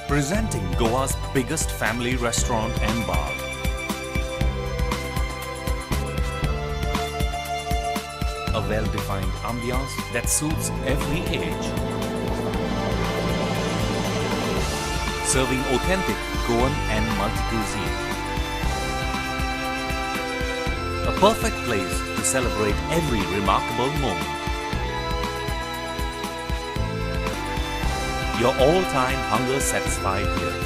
Presenting Goa's biggest family restaurant and bar. A well-defined ambiance that suits every age. Serving authentic Goan and multi-cuisine. A perfect place to celebrate every remarkable moment. Your all-time hunger satisfied here.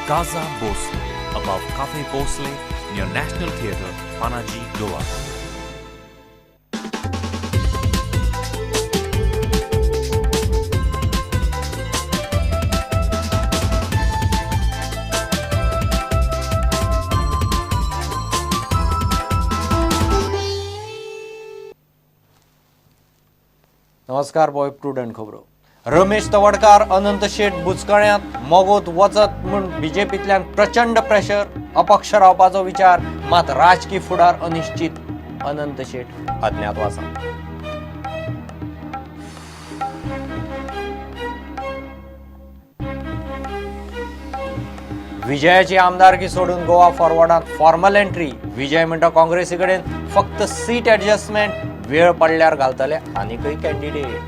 Casa Bhosle, above Cafe Bhosle, near National Theatre, Panaji, Goa. नमस्कार boy prudent खबरो. रमेश तवडकार अनंत शेट बुचकळ्यांत मगोत वचत म्हूण बीजेपींतल्यान प्रचंड pressure, अपक्ष रावपाचो विचार, मात राजकी फुडार अनिश्चित. अनंत शेट अज्ञातवासांत. विजयाची आमदारकी सोडून गोवा फॉरवर्डांत फॉर्मल एंट्री. विजय म्हणटा काँग्रेसी कडेन फक्त सीट ऍडजस्टमेंट, वेळ पडल्यार घालतले आनीकय कॅन्डिडेट.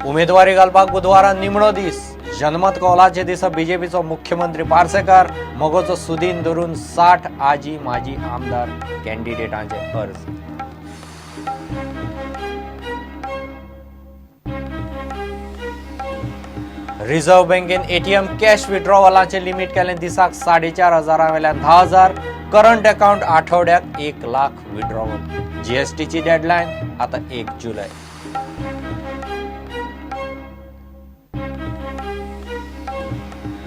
उमेदवारी घालपाक बुधवारा निमणो दीस. जनमत कौलाचे दिसा बीजेपीचो मुख्यमंत्री पार्सेकर, मगोचो सुदीन धरून 60 आजी माजी आमदार कॅन्डिडेटांचे अर्ज. रिझर्व्ह बँकेन एटीएम कॅश विड्रॉवलाचें लिमीट केलें दिसाक 4,500 वेल्यान 10,000. करंट अकाउंट आठवड्याक 1 लाख विड्रॉवल. जीएसटीची डेडलायन आतां 1 जुलय.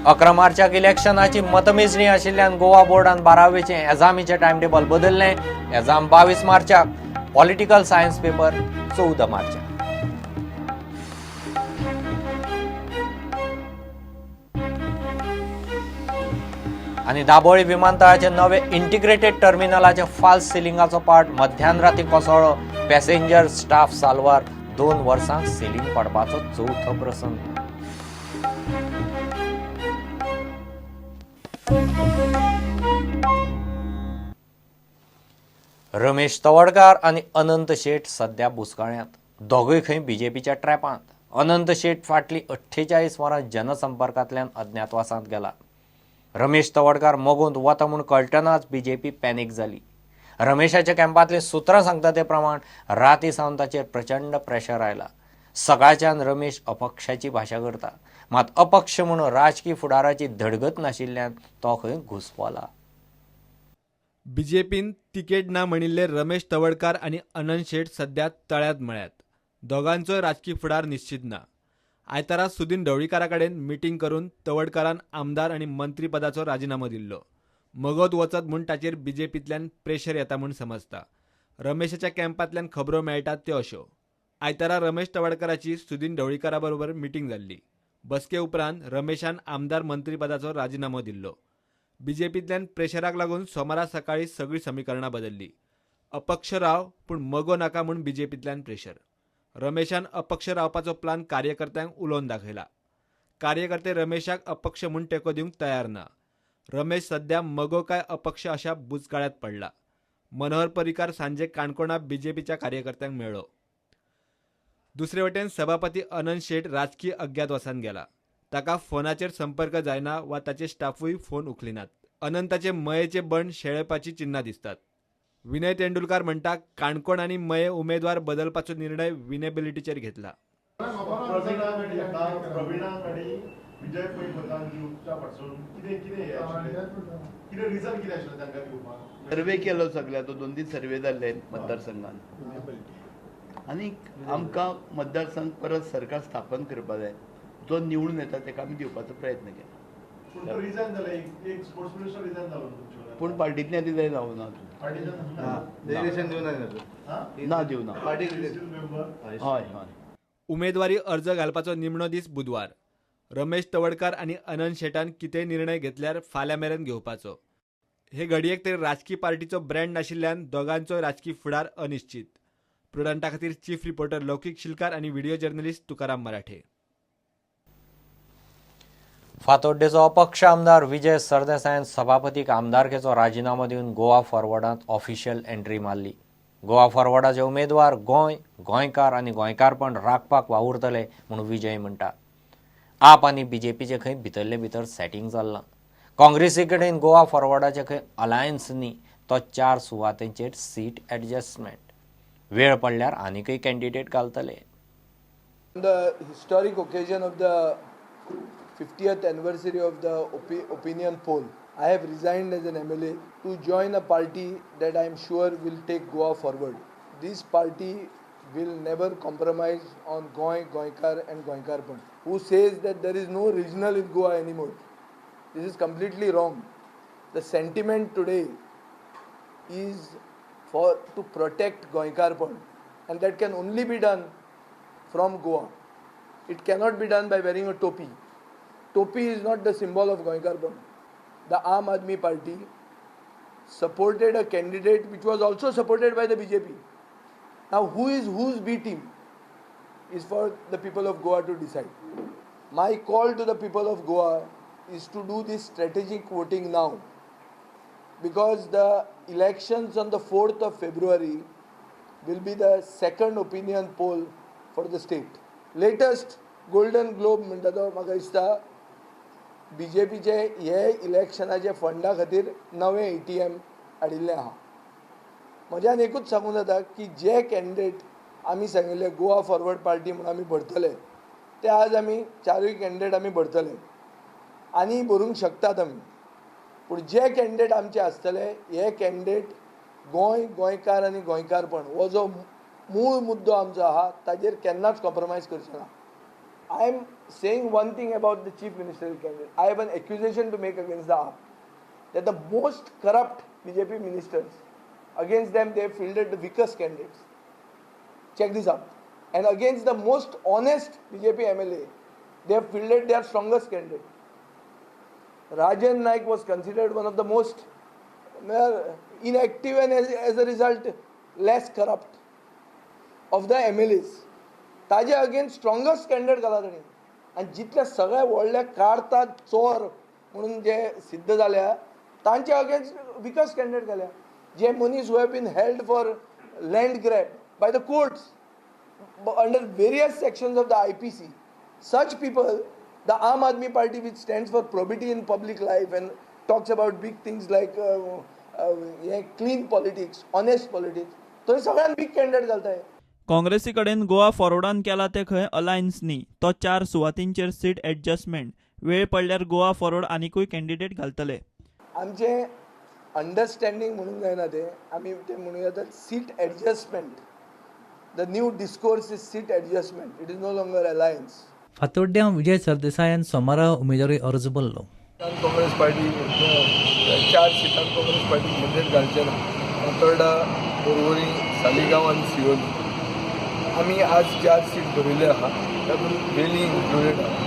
11 मार्चाक इलेक्शनाची मतमेजणी आशिल्ल्यान गोवा बोर्डान 12वेचें एझामीचें टायमटेबल बदललें. एझाम 22 मार्चाक, पॉलिटिकल सायन्स पेपर 14 मार्चाक. आनी दाबोळी विमानतळाचे नवे इंटिग्रेटेड टर्मिनलाचे फाल्स सिलिंगाचो पार्ट मध्यान राती कोसळ्ळो. Passenger staff साल्वार. 2 वर्सांक सिलिंग पडपाचो चवथो प्रसंग. रमेश तवडकार आनी अनंत शेट सध्या बुचकळ्यांत. दोगूय खंय बीजेपीच्या ट्रॅपांत. अनंत शेट फाटलीं 48 वरां जनसंपर्कांतल्यान अज्ञातवासांत गेला. रमेश तवडकार मगोंत वता म्हूण कळटनाच बीजेपी पॅनीक जाली. रमेशाच्या कॅम्पांतलीं सुत्रां सांगता ते प्रमाण राती सावन ताचेर प्रचंड प्रेशर आयला. सकाळच्यान रमेश अपक्षाची भाशा करता, मात अपक्ष म्हणून राजकी फुडाराची धडगत नाशिल्ल्यान तो खंय घुसपला. बीजेपीन तिकेट ना म्हणिल्ले रमेश तवडकार आनी अनंत शेट सध्या तळ्यांत मळ्यात. दोगांचोय राजकी फुडार निश्चित ना. आयतारा सुदीन ढवळीकारा कडेन मिटींग करून तवडकारान आमदार आनी मंत्रीपदाचो राजिनामो दिल्लो. मगोत वचत म्हूण ताचेर बीजेपींतल्यान प्रेशर येता म्हूण समजता. रमेशाच्या कॅम्पांतल्यान खबरो मेळटात त्यो अश्यो. आयतारा रमेश तवडकाराची सुदीन ढवळीकारा बरोबर मिटींग जाल्ली. बसके उपरांत रमेशान आमदार मंत्रीपदाचो राजिनामो दिल्लो. बीजेपींतल्यान प्रेशराक लागून सोमारा सकाळीं सगळीं समीकरणां बदल्ली. अपक्ष राव पूण मगो नाका म्हूण बीजेपींतल्यान प्रेशर. रमेशान अपक्ष रावपाचो प्लान कार्यकर्त्यांक उलोवन दाखयला. कार्यकर्ते रमेशाक अपक्ष म्हूण तेंको दिवंक तयार ना. रमेश सध्या मगो काय अपक्ष अशा बुचकाळ्यांत पडला. मनोहर पर्रीकार सांजे काणकोणा बीजेपीच्या कार्यकर्त्यांक मेळ्ळो. दुसरे वटेन सभापती अनंत शेट राजकी अज्ञातवासान गेला. ताका फोनाचेर संपर्क जायना वा ताचे स्टाफूय फोन उखलिनात. अनंताचे मयेचे बंड शेळेपाची चिन्हां दिसतात. विनय तेंडुलकार म्हणटा काणकोण आनी मये उमेदवार बदलपाचो निर्णय विनेबिलिटीचेर घेतला. सर्वे केलो सगळ्या, तो 2 दीस सर्वे जाल्ले मतदारसंघान आनी आमकां मतदारसंघ परत सरकार स्थापन करपा जाय. जो निवडून येता ताका आमी दिवपाचो प्रयत्न केला. पूण पार्टींतल्यान रिजायन जावं ना, ना दिवना. हय हय. उमेदवारी अर्ज घालपाचो निमणो दीस बुधवार. रमेश तवडकार आनी अनंत शेटान कितेंय निर्णय घेतल्यार फाल्यां मेरेन घेवपाचो. हे घडयेक तरी राजकी पार्टीचो ब्रँड नाशिल्ल्यान दोगांचोय राजकी फुडार अनिश्चित. प्रुडंटा खातीर चीफ रिपोर्टर लौकीक शिलकार आनी व्हिडिओ जर्नलिस्ट तुकाराम मराठे. फातोड्डेचो अपक्ष आमदार विजय सरदेसायान सभापतीक आमदारकेचो राजिनामो दिवन गोवा फॉरवर्डांत ऑफिशियल एंट्री मारली. गोवा फॉरवर्डाचे उमेदवार गोंय, गोंयकार आनी गोंयकारपण राखपाक वावुरतले म्हूण विजय म्हणटा. आप आनी बीजेपीचें खंय भितरले भितर सेटींग चल्लां. काँग्रेसी कडेन गोवा फॉरवर्डाचें खंय अलायन्स न्ही, तो 4 सुवातेंचेर सीट एडजस्टमेंट. वेळ पडल्यार आनीकय कॅन्डिडेट घालतले. The historic occasion of the 50th anniversary of the opinion poll, I have resigned as an MLA to join a party that I am sure will take Goa forward. This party will never compromise on Goa, Goenkar and Goenkarpan. Who says that there is no regional in Goa anymore? This is completely wrong. The sentiment today is for to protect Goenkarpan, and that can only be done from Goa. It cannot be done by wearing a topi. Topi is not the symbol of Goenkarpan. The Aam Aadmi Party supported a candidate which was also supported by the BJP. Now who is whose B team is for the people of Goa to decide. My call to the people of Goa is to do this strategic voting now, because the elections on the 4th of February will be the second opinion poll for the state. Latest Golden Globe म्हणटा तो म्हाका दिसता बीजेपीचे हे इलेक्शनाचे फंडा खातीर नवें ATM हाडिल्लें आहा. म्हज्यान एकूच सांगूं जाता की जे कॅन्डिडेट आमी सांगिल्ले गोवा फॉरवर्ड पार्टी म्हणून आमी भरतले, ते आज आमी 4 कॅन्डिडेट आमी भरतले आनी भरूंक शकतात आमी. पूण जे कॅन्डिडेट आमचे आसतले हे कॅन्डिडेट गोंय, गोंयकार आनी गोंयकारपण हो जो मूळ मुद्दो आमचो आहा ताजेर केन्नाच कॉम्प्रोमायज करचे ना. I am saying one thing about the chief ministerial candidate. I have an accusation to make against the AAP that the most corrupt BJP ministers, against them they have fielded the weakest candidates. Check this out. And against the most honest BJP MLA, they have fielded their strongest candidate. Rajan Naik was considered one of the most inactive and as a result less corrupt of the MLAs. ताजे against strongest candidate घाला ताणी. आनी जितले सगळे व्हडले काडतात चोर म्हणून जे सिद्ध जाल्या तांचे अगेन्स्ट विकस्ट कॅन्डिडेट घाल्या. जे मनीस who have been held for land grab by the courts under various sections of the IPC, such people the Aam Aadmi Party, which stands for probity in public life and talks about big things like clean politics, honest politics, थंय सगळ्यान बीग candidate घालताय. काँग्रेसी कडेन गोवा फॉरवर्डान केला ते खंय alliance न्ही, तो 4 सुवातींचेर सीट एडजस्टमेंट. वेळ पडल्यार गोवा फॉरवर्ड आनिकूय कॅन्डिडेट घालतले. आमचें अंडरस्टँडींग म्हणूंक जायना तें, आमी तें म्हणूं येता seat adjustment. The new discourse is seat adjustment, it is no longer alliance. फातोड्ड्यां विजय सरदेसायान सोमारा उमेदवारी अर्ज भरलो. काँग्रेस पार्टी 4 सिटां काँग्रेस पार्टी कॅन्डिडेट घालचे ना. फातोर्डा, पोरवोरी, सालिगांव आनी सियोली. आमी आज 4 सीट भरिल्ले आहा, तातूंत वेली इन्क्लुडेड आहा.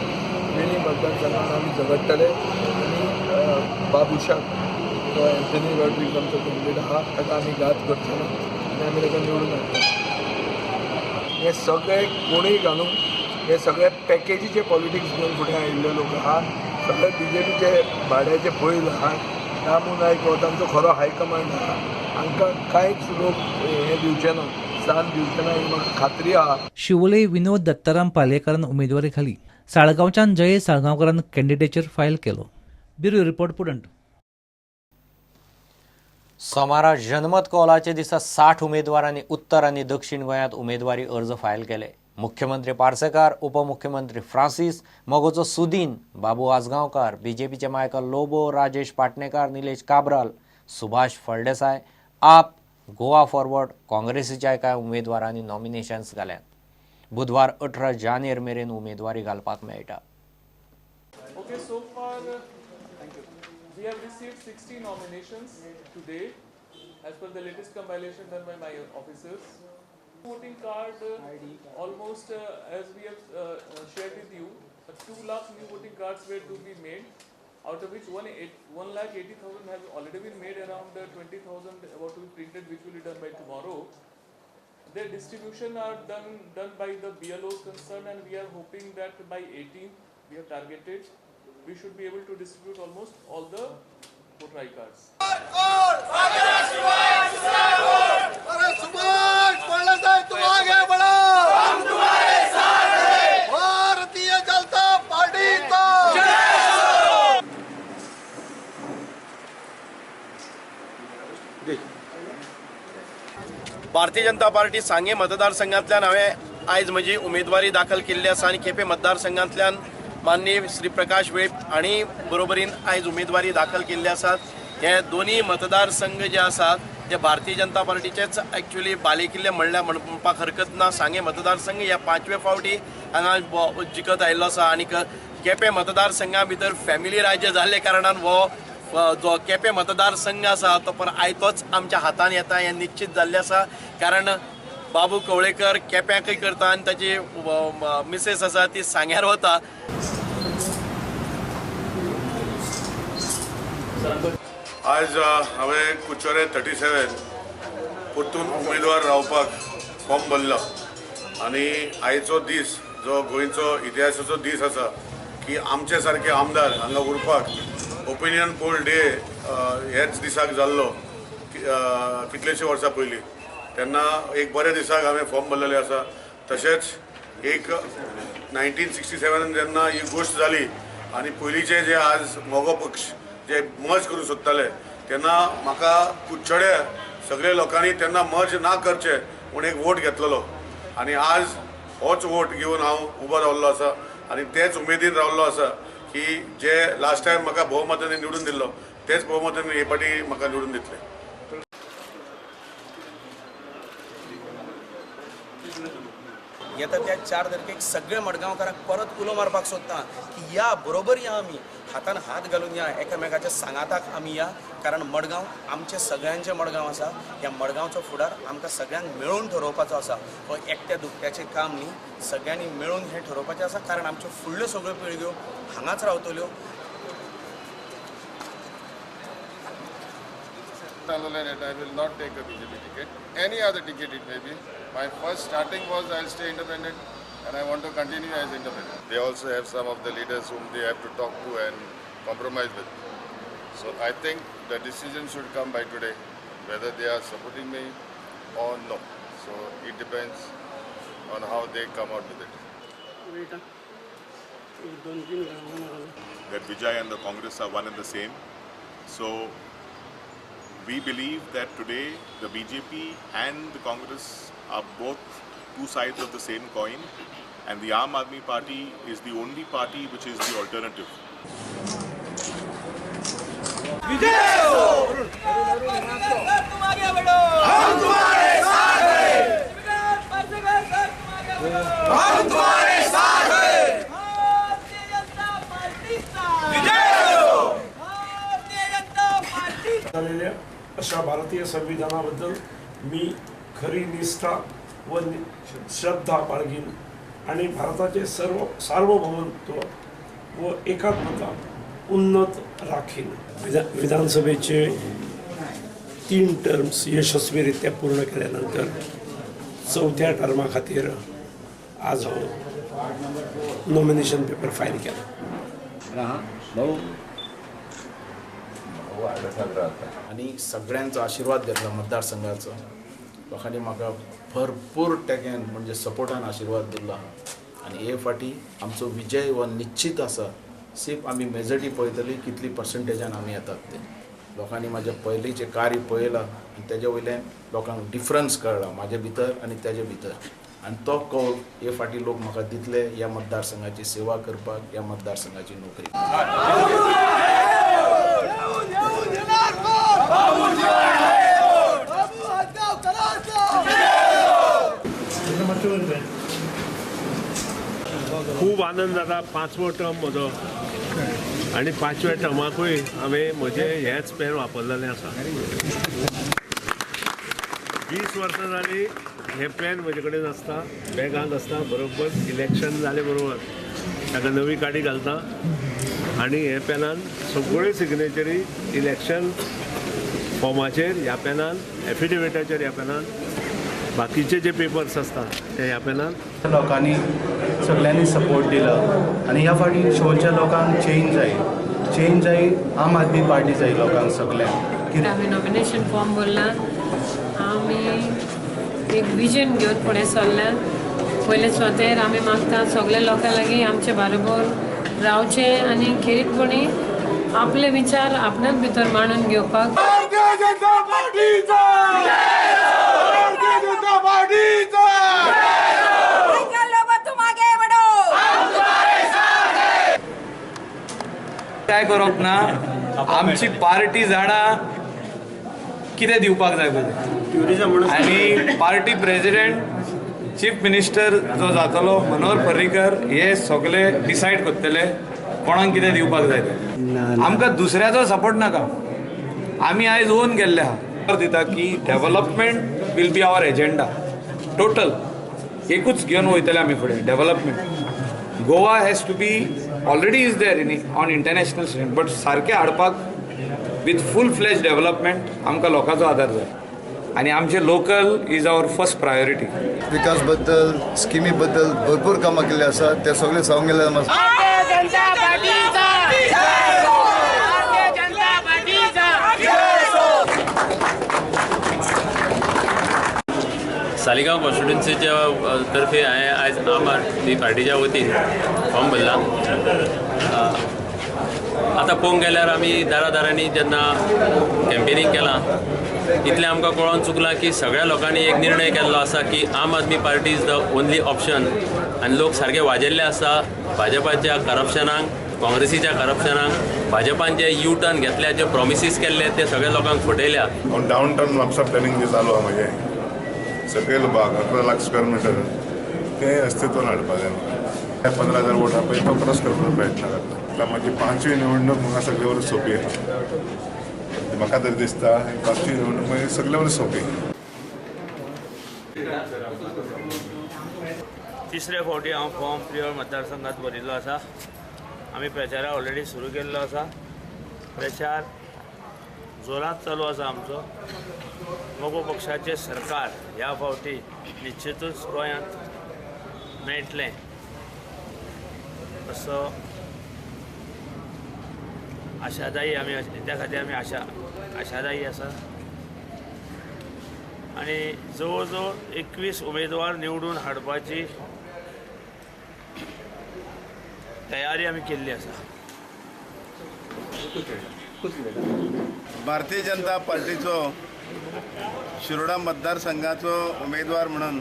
वेली मतदारसंघान आमी झगडटले आनी बाबुशाक तो एन्थनी रॉड्रिग्ज आमचो कॅन्डिडेट आहा ताका आमी घात करचे ना आनी आमी ताका निवडून हाडटले. हे सगळे कोणूय घालून हे सगळे पॅकेजीचे पॉलिटिक्स घेवन फुडें आयिल्ले लोक आहा. सगळे बीजेपीचे भाड्याचे बैल आहा. दामू नायक हो तांचो खरो हायकमांड आहा. हांकां कांयच लोक हें दिवचे ना, साथ दिवचे ना ही म्हाका खात्री आहा. शिवोले विनोद दत्ताराम पालयेकारान उमेदवारी घाली. साळगांवच्यान जयेश साळगांवकारान कॅन्डिडेचर फायल केलो. Bureau report, Prudent. सोमारा जनमत कौलाचे दिसा 60 उमेदवारांनी उत्तर आनी दक्षिण गोंयांत उमेदवारी अर्ज फायल केले. मुख्यमंत्री पार्सेकार, उपमुख्यमंत्री फ्रांसीस, मगोचो सुदीन, बाबू आजगांवकार, बीजेपीचे मायकल लोबो, राजेश पाटणेकार, निलेश काब्राल, सुभाष फळदेसाय, आप, गोवा फॉरवर्ड, काँग्रेसीच्या कांय उमेदवारांनी नॉमिनेशन्स घाल्यात. बुधवार 18 जानेर मेरेन उमेदवारी घालपाक मेळटा. Okay, so far we have received 60 nominations to date as per the latest compilation done by my officers. Voting card almost as we have shared with you, 2 lakh new voting cards were to be made. out of which 1,80,000 have already been made, around 20,000 about to be printed, which will be done by tomorrow. Their distribution are done by the BLOs concerned, and we are hoping that by 18th we have targeted, we should be able to distribute almost all the voter I cards. Bharatiya Janata party. Bharatiya Janata party Sanguem मतदारसंघातल्यान हांवें आयज म्हजी उमेदवारी दाखल केल्ली आसा आनी केपें मतदारसंघांतल्यान माननीय श्री प्रकाश वेळीप हांणी बरोबरीन आयज उमेदवारी दाखल केल्ली आसात. हे दोनूय मतदारसंघ जे आसात ते भारतीय जनता पार्टीचेच एक्चुअली बालेकिल्ले म्हणल्यार म्हणपाक हरकत ना. सांगें मतदारसंघ ह्या पांचवे फावटी हांगा जिखत आयिल्लो आसा आनी केपें मतदारसंघा भितर फॅमिली राज्य जाल्ले कारणान हो जो केपें मतदारसंघ आसा तो पर आयतोच आमच्या हातान येता हें निश्चित जाल्लें आसा. कारण बाबू कवळेकर केप्यांकय करता आनी ताची मिसेस आसा ती सांग्यार वता. आज हांवें कुचोरे 37 परतून उमेदवार रावपाक फॉर्म भरला आनी आयचो दीस जो गोंयचो इतिहासाचो दीस आसा की आमचे सारके आमदार हांगा उरपाक ओपिनियन पोल डे ह्याच दिसाक जाल्लो कितलेशे वर्सां पयलीं, तेन्ना एक बऱ्या दिसाक हांवें फॉर्म भरलेलें आसा. तशेंच एक 1967 जेन्ना ही गोश्ट जाली आनी पयलींचे जे आज मगो पक्ष जे मर्ज करूंक सोदताले तेन्ना म्हाका कुडचड्या सगळे लोकांनी तेन्ना मर्ज ना करचे म्हूण एक वोट घेतलेलो आनी आज होच वोट घेवन हांव उबो रावल्लो आसा आनी तेच उमेदीन रावल्लो आसा की जे लास्ट टायम म्हाका भोवमतांनी निवडून दिल्लो तेच भोवमतांनी हे फावटी म्हाका निवडून दितले. येता त्या 4 तारखेक सगळे मडगांवकारांक परत उलो मारपाक सोदता की या बरोबर या, आमी हातान हात घालून या, एकामेकाच्या सांगाताक आमी या, कारण मडगांव आमचें सगळ्यांचें मडगांव आसा. ह्या मडगांवचो फुडार आमकां सगळ्यांक मेळून ठरोवपाचो आसा. हो एकट्या दुकट्याचें काम न्ही, सगळ्यांनी मेळून हें ठरोवपाचें आसा, कारण आमच्यो फुडल्यो सगळ्यो पिळग्यो हांगाच रावतल्यो. I will not take a BJP ticket. Any other ticket it may be. My first starting was I'll stay independent and I want to continue as independent. They also have some of the leaders whom they have to talk to and compromise with. So I think the decision should come by today, whether they are supporting me or no. So it depends on how they come out with it. That Vijay and the Congress are one and the same. So we believe that today the BJP and the Congress are both two sides of the same coin, and the Aam Aadmi Party is the only party which is the alternative. झालेल्या अशा भारतीय संविधानाबद्दल मी खरी निष्ठा व श्रद्धा बाळगीन आणि भारताचे सर्व सार्वभौमत्व व एकात्मता उन्नत राखीन. विधानसभेचे 3 टर्म्स यशस्वीरित्या पूर्ण केल्यानंतर चौथ्या टर्मा खातीर आज हांव नॉमिनेशन पेपर फायल केला. आनी सगळ्यांचो आशिर्वाद घेतला मतदारसंघाचो. लोकांनी म्हाका भरपूर टेक्यान म्हणजे सपोर्टान आशिर्वाद दिल्लो आहा आनी हे फाटी आमचो विजय हो निश्चित आसा. सिर्फ आमी मेजॉरिटी पळयतली कितली पर्संटेजान आमी येतात ते. लोकांनी म्हाजें पयलींचें कार्य पळयलां आनी तेजे वयल्यान लोकांक डिफरन्स कळ्ळा म्हाजे भितर आनी तेजे भितर, आनी तो कौल हे फाटी लोक म्हाका दितले ह्या मतदारसंघाची सेवा करपाक, ह्या मतदारसंघाची नोकरी. खूब आनंद जाता. 5वो टर्म म्हजो आनी 5व्या टर्माकूय हांवें म्हजें हेंच पेन वापरलेलें आसा. 20 वर्सां जालीं हें पेन म्हजे कडेन आसता, बॅगांत आसता. बरोबर इलेक्शन जालें बरोबर ताका नवी काडी घालता आनी हे पेनान सगळ्यो सिग्नेचरी इलेक्शन फॉर्माचेर ह्या पेनान, एफिडेविटाचेर ह्या पेनान, बाकीचे जे पेपर्स आसता ते ह्या पेनान. लोकांनी सगळ्यांनी सपोर्ट दिला आनी ह्या फावटी शिवोलच्या लोकांक चेंज जाय, चेंज जाय, आम आदमी पार्टी जाय लोकांक सगळ्यांक. आमी नॉमिनेशन फॉर्म भरला, आमी एक विजन घेवन फुडें सरल्या. पयले सुवातेर आमी मागता सगळ्या लोकां लागीं आमचे बरोबर रावचें आनी खेरीतपणी आपले विचार आपणाच भितर मांडून घेवपाक. काय करप ना, आमची पार्टी जाणा कितें दिवपाक जाय पळय, आनी पार्टी प्रेजिडेंट चीफ मिनिस्टर जो जातलो मनोहर पर्रीकर हे सगळे डिसायड करतले कोणाक कितें दिवपाक जाय तें. आमकां दुसऱ्याचो सपोर्ट नाका, आमी आयज ओन केल्ले आहा. दिता की development will be our agenda, total एकूच घेवन वयतले आमी फुडें development. Goa has to be already is there in on international standard, but सारकें हाडपाक विथ फूल फ्लॅज डेव्हलपमेंट आमकां लोकांचो आदार जाय आनी आमचे local is our first priority. विकास बद्दल, स्किमी बद्दल भरपूर कामां केल्ली आसा, ते सगळे सांगूंक गेले. सालिगांव कॉन्स्टिट्युन्सीच्या तर्फे हांवें आयज आम आदमी पार्टीच्या वतीन फॉर्म भरला. आतां पळोवंक गेल्यार आमी दारा दारांनी जेन्ना कॅम्पेनींग केलां इतलें आमकां कळोन चुकलां की सगळ्या लोकांनी एक निर्णय केल्लो आसा की Aam Aadmi party is the only option आनी लोक सारके वाजेल्ले आसा भाजपाच्या करप्शनाक, काँग्रेसीच्या करप्शनाक. भाजपान जे यू टर्न घेतल्या, जे प्रोमिसीस केल्ले ते सगळ्या लोकांक फटयल्या. डावन टावन म्हापसा प्लॅनिंग जे चालू आहा म्हजें सकयल भाग 11 लाख स्क्वेअर मिटर तें अस्तित्वान हाडपाक जाय. 15,000 वोटां पळय तो क्रॉस करपाचो प्रयत्न करता. आतां म्हाजी 5वी निवडणूक म्हाका सगळे वयर सोंपी आहा, म्हाका तरी दिसता 5वी निवडणूक मागीर सगळे वयर सोंपी. तिसऱ्या फावटी हांव फॉर्म प्रियोळ मतदारसंघात भरिल्लो आसा. आमी प्रचार ऑलरेडी सुरू केल्लो आसा, प्रचार जोरात चालू आसा आमचो. मगो पक्षाचें सरकार ह्या फावटी निश्चितूच गोंयांत मेळटलें असो आशादायी आमी, त्या खातीर आमी आशादायी आसा. आनी जवळ जवळ 21 उमेदवार निवडून हाडपाची तयारी आमी केल्ली आसा. भारतीय जनता पार्टीचो शिरोडा मतदारसंघाचो उमेदवार म्हणून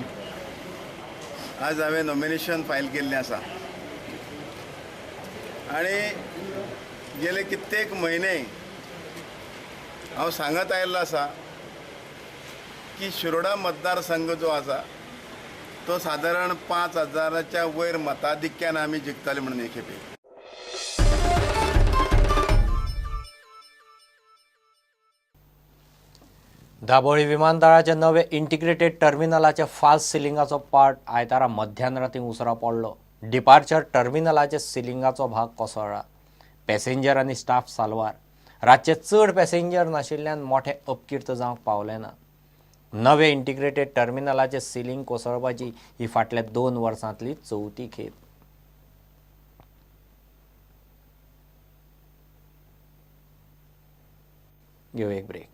आज हांवें नॉमिनेशन फायल केल्लें आसा आनी गेले कित्येक म्हयने हांव सांगत आयिल्लो आसा की शिरोडा मतदारसंघ जो आसा तो सादारण 5,000च्या वयर मताधिक्यान आमी जिखतले म्हणून हे खेपे. दाबोळी विमानतळाच्या नवे इंटिग्रेटेड टर्मिनलाच्या फास्ट सिलिंगाचो पार्ट आयतारा मध्यान राती उसरा पडलो. डिपार्चर टर्मिनलाच्या सिलिंगाचो भाग कोसळ्ळा. पॅसेंजर आनी स्टाफ साल्वार. रातचे चड पॅसेंजर नाशिल्ल्यान मोठे अपकीर्त जावंक पावले ना. नवे इंटिग्रेटेड टर्मिनलाचे सिलिंग कोसळपाची ही फाटल्या 2 वर्सांतली चवथी खेप. घेवया एक ब्रेक.